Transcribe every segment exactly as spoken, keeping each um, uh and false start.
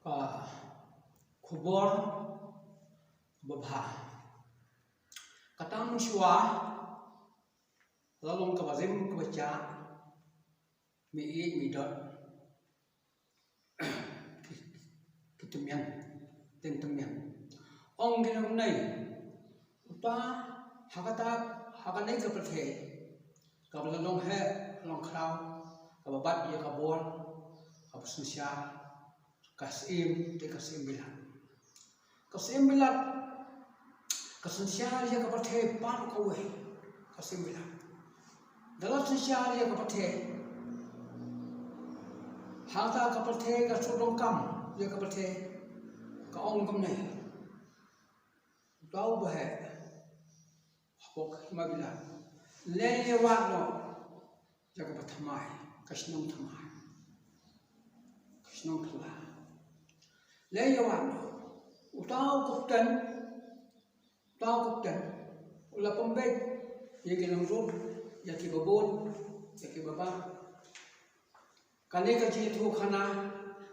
Ka khubor babha. Kata mynshuwa la long kaba rim kaba jah, mi ïeit mi dot, ki, ki tymmen, teng tymmen. Ong ki nongkynnoh, uta ha kata, ha kane ka pyrthei kaba la long heh long khraw, kaba bat ïa ka bor, kaba synshar, ka Syiem, te ka Syiem Bilat. Ka Syiem Bilat ka synshar ïa ka pyrthei baroh kawei, ka Syiem Bilat. Da la synshar ïa ka pyrthei, hangta ka pyrthei ka shu donkam ïa ka pyrthei, ka ong kumne: Uta uba heh hapoh ka Hima Bilat, leit ïa wad noh ïa kaba thymmai, ka shnong thymmai, ka shnong thylla. Leit ïa wad noh. Uta u kapten, uta u kapten u la pynbeit ïa ki nongrud, ïa kiba bun, ïa kiba bah. Kane ka jingïathuhkhana,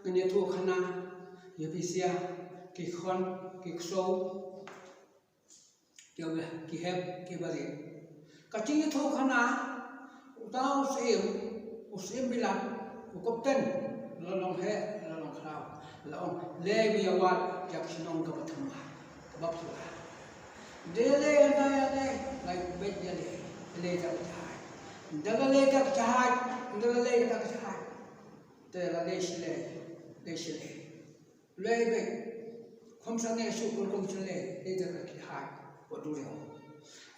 ka jingïathuhkhana ïa phi sha ki khun ki ksew, ki hep ki barit. Ka jingïathuhkhana, uta u syiem, u Syiem Bilat, u kapten, la long heh la long khraw, la ong: Leit me ïa wad ïa ka shnong kaba thymmai, kaba thymmai. Te leit hangta ïaleh, la beit ïaleh, leit da ka jahaj. Te la leit da ka jahaj, te la leit da ka jahaj. Te la leit shalei, leit shalei, leit beit. Kham shane shuh, kham shane, leit da ka jahaj hapoh duriaw.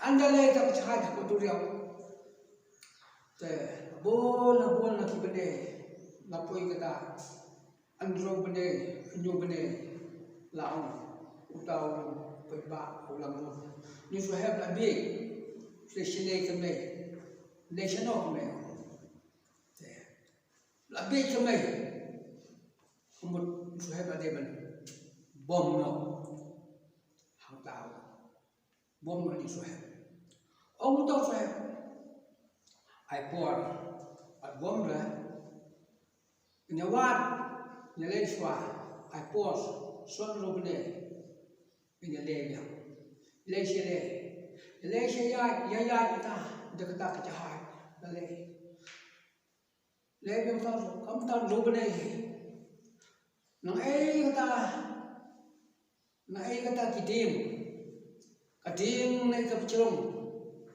Haba leit da ka jahaj hapoh duriaw, te bun bun na ki bnai la poi kata. Hynriew bnai, hynñiew bnai, la ong uta u paidbah, u langbrot: Ngi shu hep la bieit, shu leit shalei kumne, leit shano kumne. Te la bieit kumne. Ka mut ngi shu hep la dei ban bom noh. Hangta bom noh, ngi shu hep. Ong uta u shu hep: Ai por, ai bom re, ngin ïa wad, ngin ïa leit shuwa. Ai por, shu hynriew bnai, ngin ïa leit biang. Leit shalei, leit sha ïaid, ïa ïaid kata da kata ka jahaj, la leit. Leit biang, kumta hynriew bnai. Nang ei kata, nang ei kata ki dieng, ka dieng nang ei kaba jrong,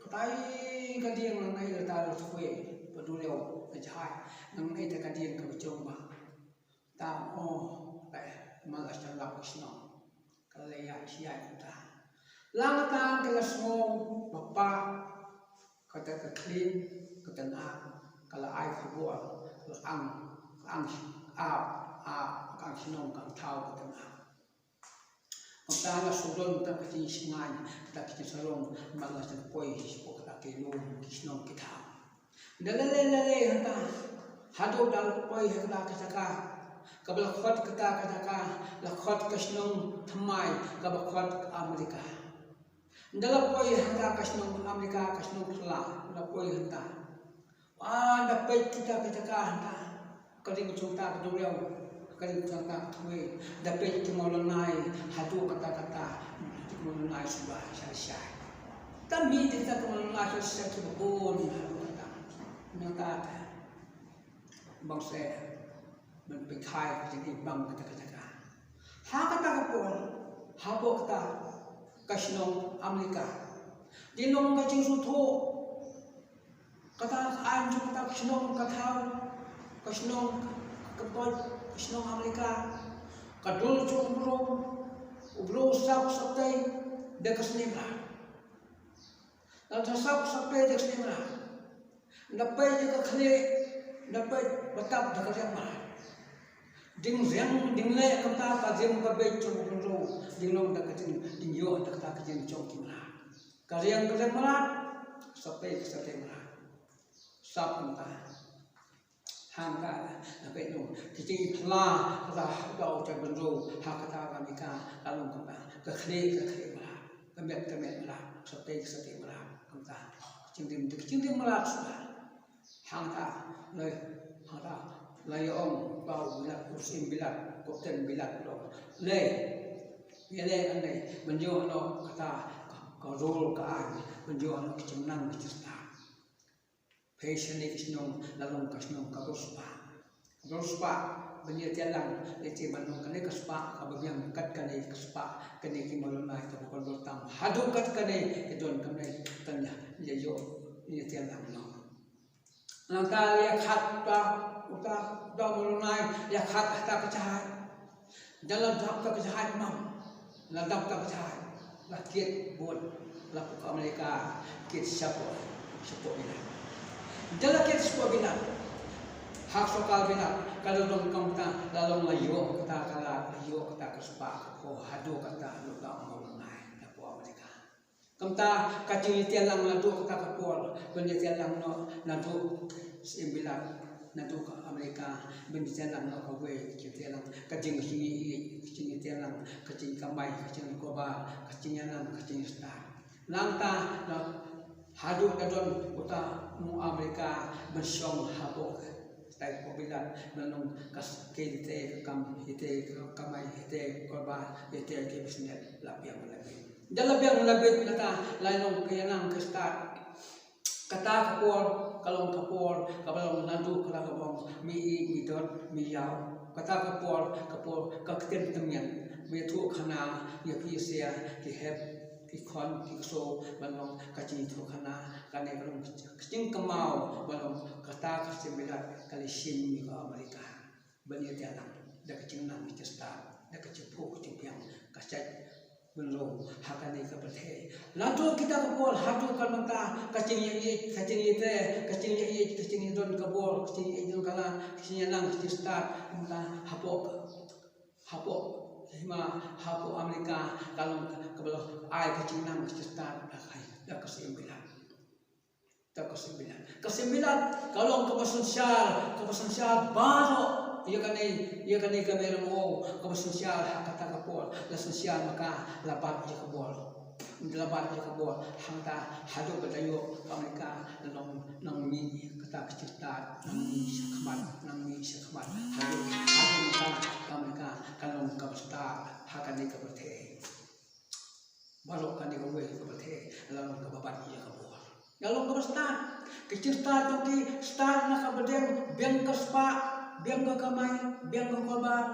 katai ka dieng nang ei kata la thwei ba duriaw, ka jahaj nang ei kata ka dieng kaba jrong ba. Ta, oh, ta, man la sdang lap ka shnong. Ka la ïaid shi ïaid kumta. La kata ka la sngew ba pah kata ka khlieh, kata na, ka la ai khubor, ka la ang, ka ang, ap, ap, ka ang shnong, ka ang thaw, kata na. Kata la shu don kata ka jingshngaiñ, kata ka jingsarong, man la jan poi shapoh kata ki lum, ki shnong, ki thaw. Da la leit, la leit hangta, haduh da la poi ha kata ka jaka kaba la khot, kata ka jaka la khot ka shnong thymmai kaba khot Amerika. Da la poi hangta ka shnong Amerika, ka shnong thylla, la poi hangta. Wa, da peit kita ka jaka hangta, ka ring jong kata ka duriaw, ka ring jong kata ka thwei, da peit ki mawlynnai haduh katta katta, ki mawlynnai suba shai shai. Te mih kita ki mawlynnai shai shai kiba bun haduh katta. Nangta te bang seh ban pynkhie ka jingim bang kata ka jaka. Ha kata ka por, hapoh kata ka shnong Amerika, dei long ka jingsngewthuh kata ka aiñ jong kata ka shnong, ka thaw, ka shnong, ka poi, ka shnong Amerika. Ka dur jong u briew, u briew sap saptei da ka snieh mrad. Lada sap saptei da ka snieh mrad, da peit ïa ka khlieh, da peit ba tap da ka riang mrad. Ding riang ding leh kata ka jingkabei jong u briew, ding long da ka jing, ding ïoh da kata ka jingjop ki mrad. Ka riang ka riang mrad, saptei ka saptei mrad. Sap kumta. Hangta, na peit noh, ki jingïaphla, kata, kata u jaitbynriew ha kata ka Amerika, ka long kumta, ka khlieh ka khlieh mrad, ka met ka met mrad, ka saptei ka saptei mrad, kumta. Ka jingim, ka jingim mrad suda. Hangta, na, hangta, La ïa ong ba u Bilat, u Syiem Bilat, Kapten Bilat u ong, lei, ïa lei hangne ban ïoh noh kata ka rule ka aiñ, ban ïoh noh ka jingnang ka jingstad. Phi shane ka shnong la long ka shnong ka bor spah. Ka bor spah ban ïa tialang, ïa te ban long kane ka spah kaba biang kat kane ka spah, kane ki mawlynnai kaba kordor tam. Haduh kat kane ka don kane, tang ïa ïa ïoh ïa tialang noh. Nangta la ïa khat uta, uta, uta mawlynnai, ïa khat hata ka jahaj. Ynda la dap ta ka jahaj mam. La dap ta ka jahaj. La kit bun. La puk Amerika kit shapoh, shapoh Bilat. Ynda la kit shapoh Bilat, ha ka sorkar Bilat ka la long kumta, la long la ïoh kata ka lad, la ïoh kata ka spah ka phew haduh kata, la dap mawlynnai, la puk Amerika. Kumta ka jingïatialang naduh kata ka por, ban ïatialang noh naduh Syiem Bilat, naduh ka Amerika, ban ïatialang noh kawei ka jingïatialang, ka jing, ka jingïatialang, ka jingkamai, ka jingkyrpad, ka jingïalang, ka jingstad. Nangta na haduh da don uta u Amerika ban shong hapoh tai ka Bilat, ban long ka s-, ka ïa te ka kam, ïa te ka kamai, ïa te ka kyrpad, ïa te ka business, la biang la bit. Ynda la biang la bit kata, la long ka ïalang ka stad. Kata ka por ka long ka por kaba long naduh kata ka bong mi ïeit mi dot mi ïaw. Kata ka por ka por ka ktien tymmen, mi ïathuh khana ïa ki sia ki hep ki khon ki ksew, ban long ka jingïathuhkhana. Kane ka long ka jingkynmaw, ban long kata ka Syiem Bilat ka la shim ïa ka Amerika ban ïatialang da ka jingnang ka jingstad, da ka jingphuh ka jingbiang, ka jait bynriew ha kane ka pyrthei. Naduh kita ka por haduh ka mynta, ka jingïeit, ka jingïeit, ka jingïeit, ka jingïeit don ka bor, ka jingïeit don ka la, ka jingïalang ka jingstad mynta hapoh, hapoh hima, hapoh Amerika, ka long kaba la ai ka jingnang ka jingstad da ka, da ka Syiem Bilat. Da ka Syiem Bilat. Ka Syiem Bilat ka long kaba synshar, kaba synshar baroh ïa kane, ïa kane ka Mei Ramew, kaba synshar ha kata ka por, la synshar ma ka, la bat ïa ka bor. La bat ïa ka bor, hangta haduh ba da ïoh ka Amerika, la long nang mih kata ka jingstad, nang mih shakhmat, nang mih shakhmat. Haduh, haduh mynta ka Amerika ka long kaba stad ha kane ka pyrthei. Baroh kane kawei ka pyrthei la long kaba bat ïa ka bor. La long kaba stad. Ka jingstad jong ki stad na kaba dang biang ka spah, biang ka kamai, biang ka kyrpad.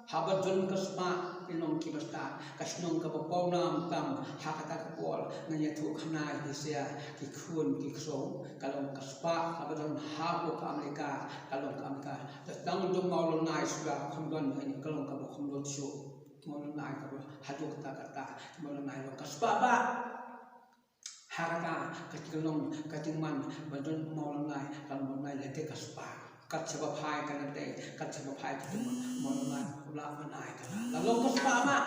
Haba don ka spah, ki long kiba stad. Ka shnong kaba pawnam tam ha kata ka por, ngan ïathuh khana ïa ki sia ki khun ki ksew, ka long ka spah kaba don hapoh ka Amerika, ka long ka Amerika. Tang don mawlynnai suda kham don, ka long kaba kham don shuh. Mawlynnai kaba haduh katta katta, mawlynnai long ka spah bah. Ha kata ka jinglong ka jingman ba don mawlynnai, ka mawlynnai lehse ka spah. Kat shaba phai ka na dei, kat shaba phai ka jingman, mawlynnai la ban ai ka la long ka spah bah.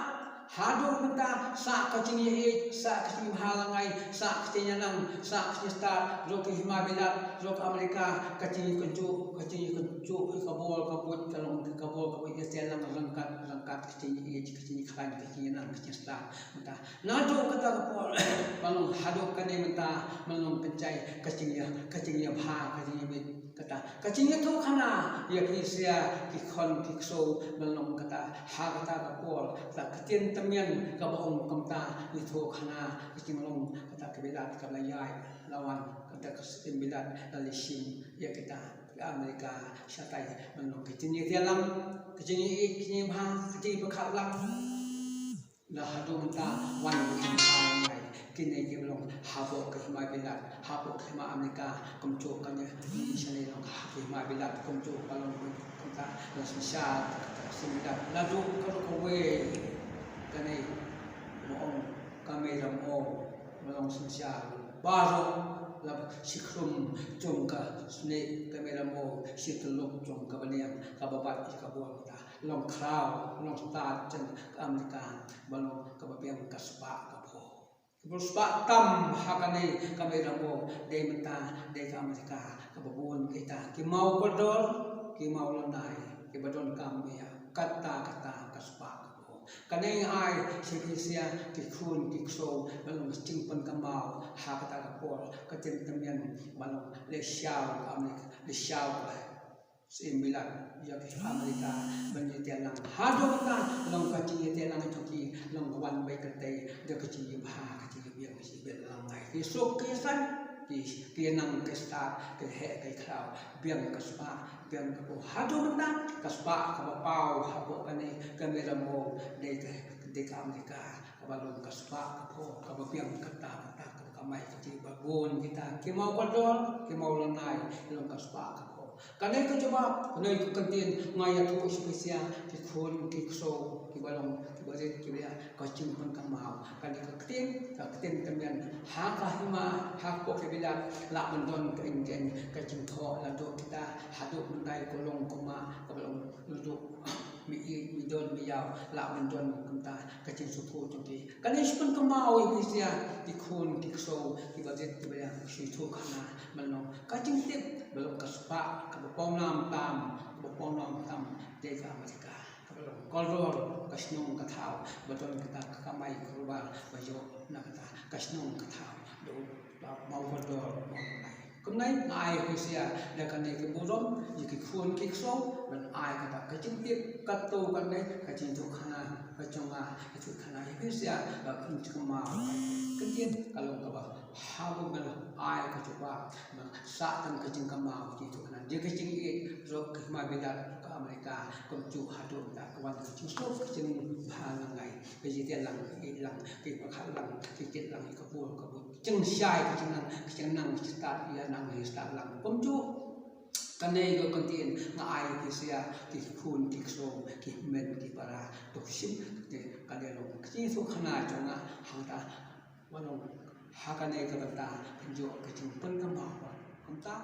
Haduh mynta sah ka jingïeit, sah ka jingbha langai, sah ka jingïalang, sah ka jingstad, ruh ka hima Bilat, ruh ka Amerika, ka jingïakynjuh, ka jingïakynjuh ïa ka bor ka buit, ka long ka bor ka buit, ïa te lang ryngkat ryngkat ka jingïeit, ka jingkhlaiñ, ka jingïalang, ka jingstad. Mynta naduh kata ka por, ba long haduh kane mynta, ba long kynjai ka jingïa, ka jingïabha, ka jingïabit, kata ka jingïathuhkhana ïa ki sia ki khon ki ksew, ba long kata ha kata ka por, kata ka ktien tymmen kaba ong kumta, ïathuhkhana ka jinglong kata ka Bilat kaba la ïaid la wan, kata ka Syiem Bilat la leit shim ïa kita ki Amerika shatai, ban long ka jingïatialang, ka jingïeit, ka jingïabha, ka jingïapyrkhat lang. La haduh mynta wan ka jingïabha lang. Kine kiba long hapoh ka hima Bilat, hapoh ka hima Amerika, kumjuh kane, shane long ha ka hima Bilat, kumjuh ka long kumta, la synshar ka Syiem Bilat. Naduh ka ruh kawei kane, ba ong ka Mei Ramew, ba long synshar baroh, la shi khrum jong ka snieh ka Mei Ramew, shi tyllup jong ka bneng, kaba bat ïa ka bor mynta. Long khraw, long stad jong ka Amerika, ba long kaba biang ka spah ka phew. Ka bor spah tam ha kane ka Mei Ramew, dei mynta, dei ka Amerika, kaba bun kita ki maw kordor, ki mawlynnai, kiba donkam ïa katta katta ka spah ka phew. Kane ai sha ki sia ki khun ki ksew, ba long ka jingpynkynmaw ha kata ka por, ka jingtymmen, ba long leh shaw ka Amerika, leh shaw ka Siem bilat ïa ki America ban ïa tei lang. Haduh mynta long ka jingïatei lang jong ki long ka wan beit kata da ka jingïabha, ka jingïabiang, ka jingïabit lang ngai. Ki suk ki san, ki ki nang ki stad, ki heh ki khlaw, biang ka spah, biang ka phew. Haduh mynta ka spah kaba paw hapoh kane ka Mera Mawng dei ka, dei ka America, kaba long ka spah ka phew, kaba biang kata kata, kaba kamai kata, ba bun kita ki maw kordor, ki maw lynnai, long ka spah ka phew. Kane ka jubab, kane ka ktien, nga ïathuh shisha, ki khun ki ksew, kiba long, kiba rit, kiba ïa, ka jingpynkynmaw. Kane ka ktien, ka ktien tymmen ha ka hima, hapoh ka bilat, lah ban don ka ing, ka ing, ka jingthoh, naduh kita, haduh mynta ka long kumba, kaba long, naduh, mi ïeit, mi don, mi ïaw, lah ban don kumta ka jingsngewthuh jong ki. Kane shu pynkynmaw ïa phi shisha, ki khun ki ksew, kiba rit kiba ïa, shu ïathuh khana, ban long ka jingtip, ba long ka spah kaba paw nam tam, kaba paw nam tam, dei ka America. Kaba long kordor ka shnong ka thaw, ba don kata ka kamai karubar, ba ïoh na kata ka shnong ka thaw, da u ba maw kordor, maw lynnai. Kumne nga ai phi shisha da kane ka burom ïa ki khun ki ksew, ban ai kata ka jingtip, katto katne ka jingïathuh khana ka jong nga, ïathuh khana ïa phi shisha ba ka jingkynmaw ka ktien ka long kaba ha u ban ai ka jubab, ban sah tang ka jingkynmaw ka jingïathuh khana. Dei ka jingïeit ruh ka hima bilat ka America, kumjuh haduh mynta ka wan ka jingsuk ka jingbha lang ngai. Ka jingïatei lang, ka ïeit lang, ka ïeit pyrkhat lang, ka ïeit lang ïa ka pul ka pul. Jingshai ka jingnang, ka jingnang ka jingstad, ïa nang ïa stad lang. Kumjuh kane ka ktien nga ai phi shisha, ki khun ki ksew, ki hynmen ki para, to shim kane ka dei long ka jingïathuh khana jong nga hangta, ba long ha kane ka bynta, kumjuh ka jingpynkynmaw. Kumta